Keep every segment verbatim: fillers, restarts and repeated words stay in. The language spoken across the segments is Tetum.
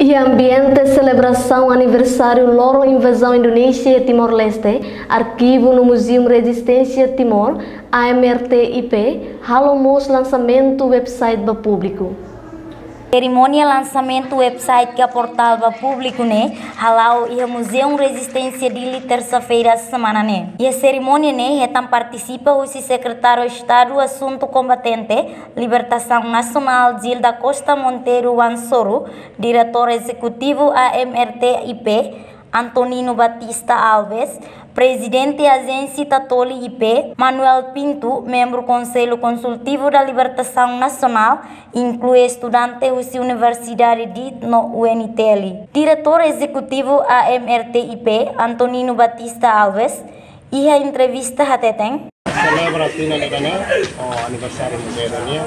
Iha ambiente selebrasaun aniversáriu loron invazaun Indonézia iha Timor-Leste, arkivu no Muzeu Rezisténsia Timor, A M R T I P, halo mós lansamentu website ba públiku. Serimónia lansamentu website ka portál ba públiku ne'e hala'o iha Muzeu Rezisténsia Dili, tersa-feira semana ne'e. Iha serimónia ne'e hetan partisipa husi Sekretáriu Estadu Asuntu Kombatente Libertasaun Nasionál Gil da Costa Monteiro Wansoru, Diretór Ezekutivu A M R T I P, Antonino Batista Alves, Prezidente Ajénsia Tatoli I P, Manuel Pinto, membru Konsellu Konsultivu da Libertasaun Nasionál, inklui estudante husi Universidade dit no U N T L. Diretór Ezekutivu A M R T I P, Antonino Batista Alves, iha entrevista hateten. Selebra tinan ida-ne'e, ho aniversáriu muzeu ida-ne'e,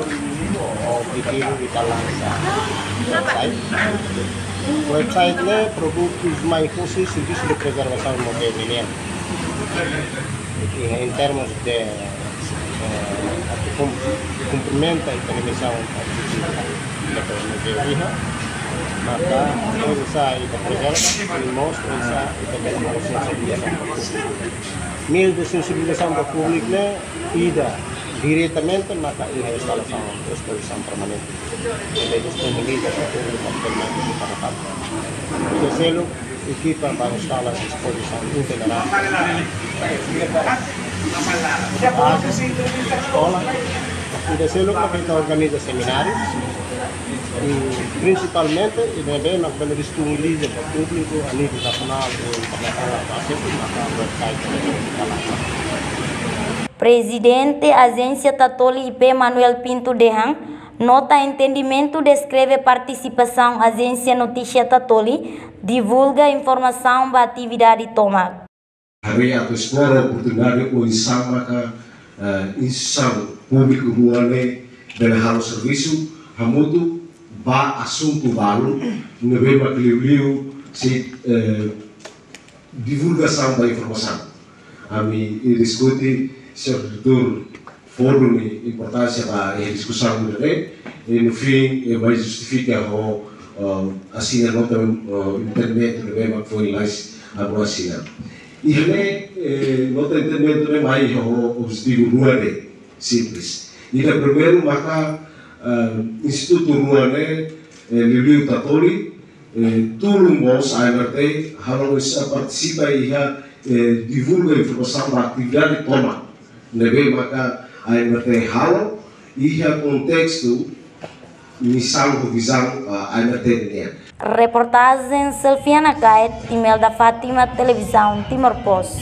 ho objetivu ita lansa website. Website ne'e produz mai husi servisu de prezervasaun muzeu nian. E em termos de, eh, atu cum-, cumprimenta ita-nia misaun atu muzeu iha, maka oinsá ita prezerva, e mós oinsá ita bele halo sensibilizasaun. Meiu de sensibilizasaun ba públiku ne'e ida diretamente maka iha instalasaun, espozisaun permanente. Ita disponibiliza ba públiku atu permanente para tantu. Ida seluk, ekipa ba instala espozisaun ita iha baze, eskola. Ida seluk maka ita organiza semináriu. E prinsipalmente, ida ne'ebé mak bele disponibiliza ba públiku a nivel nasionál no internasionál, ba asesu maka website ne'e. Prezidente Ajénsia Tatoli I P, Manuel Pinto dehan, nota entendimentu deskreve partisipasaun Ajénsia Notísia Tatoli, divulga informasaun ba atividade tomak. Haree atu esplora oportunidade oinsá maka, eh, instituisaun públiku rua ne'e bele halo servisu hamutuk ba asuntu balu ne'ebé mak liuliu sei, eh, divulgasaun ba informasaun. Ami diskute, señór diretór fó duni importánsia ba iha diskusaun ne'e, e no fim, e mai justifika ho, ah, asina nota, ah, entendimentu ne'ebé mak foin lais ami asina. Iha ne'e, eh, nota entendimentu ne'e mai ho objetivu rua de'it, simples. Ida primeiru maka, ah, institutu rua ne'e, eh, liuliu Tatoli, eh, tulun mós A M R T, halo oinsá partisipa iha, eh, divulga informasaun ba atividade tomak ne'ebé maka A M R T halo, iha kontestu misaun ho vizaun, ah, A M R T nian. Reportajen Selfiana Kaet, Imelda Fátima, Televizaun Timor Post.